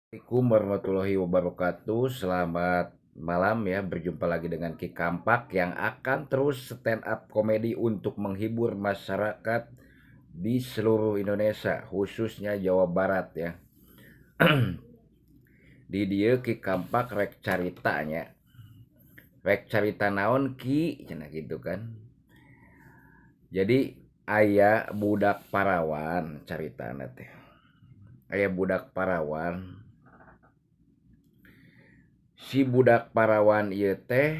Assalamualaikum warahmatullahi wabarakatuh. Selamat malam ya. Berjumpa lagi dengan Ki Kampak yang akan terus stand up komedi untuk menghibur masyarakat di seluruh Indonesia, khususnya Jawa Barat ya. Di dieu Ki Kampak rek caritanya. Rek carita naon, Ki? Cenah gitu kan. Jadi aya budak parawan caritana teh. Aya budak parawan, si budak parawan ieu teh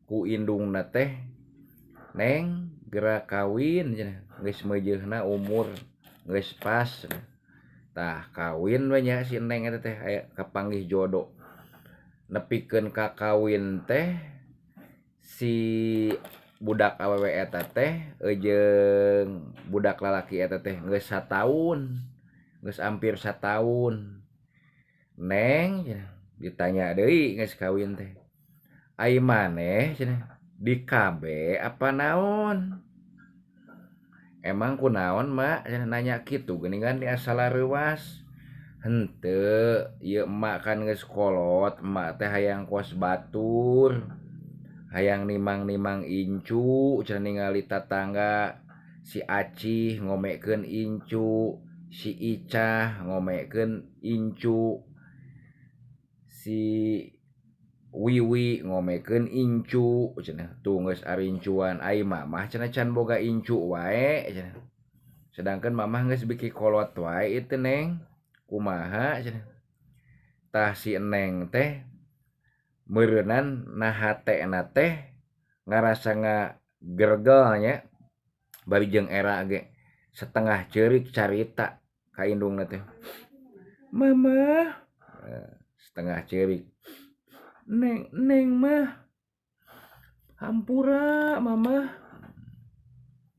ku indungna teh, "Neng, geura kawin," cenah, geus meujeuhna umur geus pas. Tah, kawin we nya si neng eta teh, aya kapanggih jodoh. Nepikeun ka kawin teh si budak awewe eta teh jeung budak lalaki eta teh geus sataun, geus hampir sataun. "Neng," cenah, ditanya deui geus kawin teh, "Ai maneh," cenah, "di KB apa naon?" "Emang kunaon, Mak?" cenah, nanya kitu geuningan asa reuwas. "Henteu, ieu emak kan geus kolot, emak teh hayang kos batur, hayang nimang-nimang incu," cenah, "ningali tatangga si Acih ngomekeun incu, si Icah ngomekeun incu, si Wiwi ngomekeun incu," cenah, "tuh geus arincuan, ai mamah," cenah, "can boga incu wae," cenah, "sedangkan mamah geus biki kolot wae ieu, Neng, kumaha?" cenah. Tah, si Neng teh meureunan na hatena teh ngarasa ngagergel nya, bari jeung era ge setengah ceurik carita ka indungna teh, "Mamah," setengah ceurik, "Neng, neng mah hampura, Mamah,"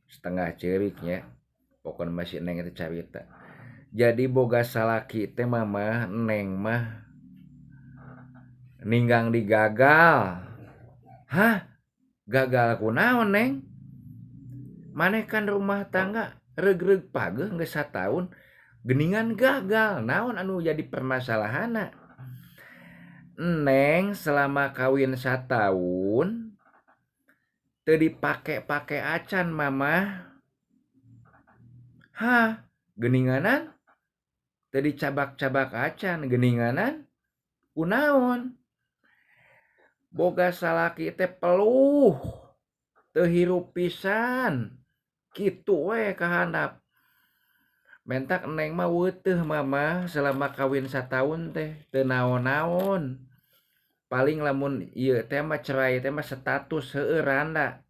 setengah ceurik nya. Pokokna mah si Neng itu carita, "Jadi boga salaki teh, Mamah, Neng mah ninggang digagal." "Hah, gagal kunaon, Neng? Maneh kan rumah tangga reug-reug pageuh geus sataun geuningan gagal, naon anu jadi permasalahanna?" "Neng selama kawin sataun teu dipake-pake acan, Mamah." "Hah, geuninganan teu dicabak-cabak acan geuninganan, kunaon?" "Boga salaki teh peluh, teu hirup pisan, kitu we kahandap. Mentak Neng mah weuteuh, Mamah, selama kawin sataun teh teu naon-naon. Paling lamun ieu teh mah cerai teh mah status heueuh randa.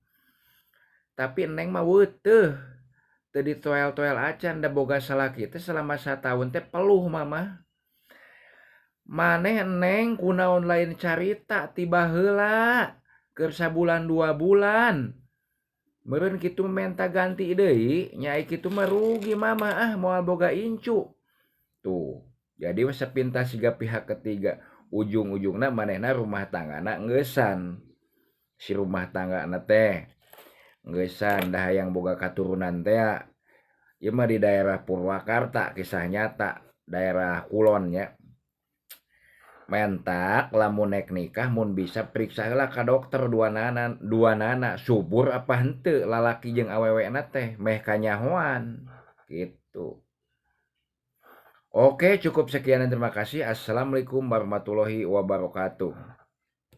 Tapi Neng mah weuteuh, teu ditoel-toel acan, da boga salaki teh selama sataun teh peluh, Mamah. Maneh, Neng, kunaon lain carita ti baheula keur sabulan 2 bulan? Meureun kitu menta ganti deui nya, ai kitu mah rugi Mama, ah, moal boga incu." Tuh, jadi sepintas siga pihak ketiga, ujung-ujungna manehna rumah tanggana ngeusan, si rumah tanggana teh ngeusan, da hayang boga katurunan tea. Ieu mah di daerah Purwakarta, kisah nyata daerah kulon nya. Mentak lamun nek nikah mun bisa periksa heula ka dokter duanana, duanana subur apa henteu lalaki jeung awewena teh, meh kanyahoan gitu. Oke, cukup sekian dan terima kasih. Assalamualaikum warahmatullahi wabarakatuh.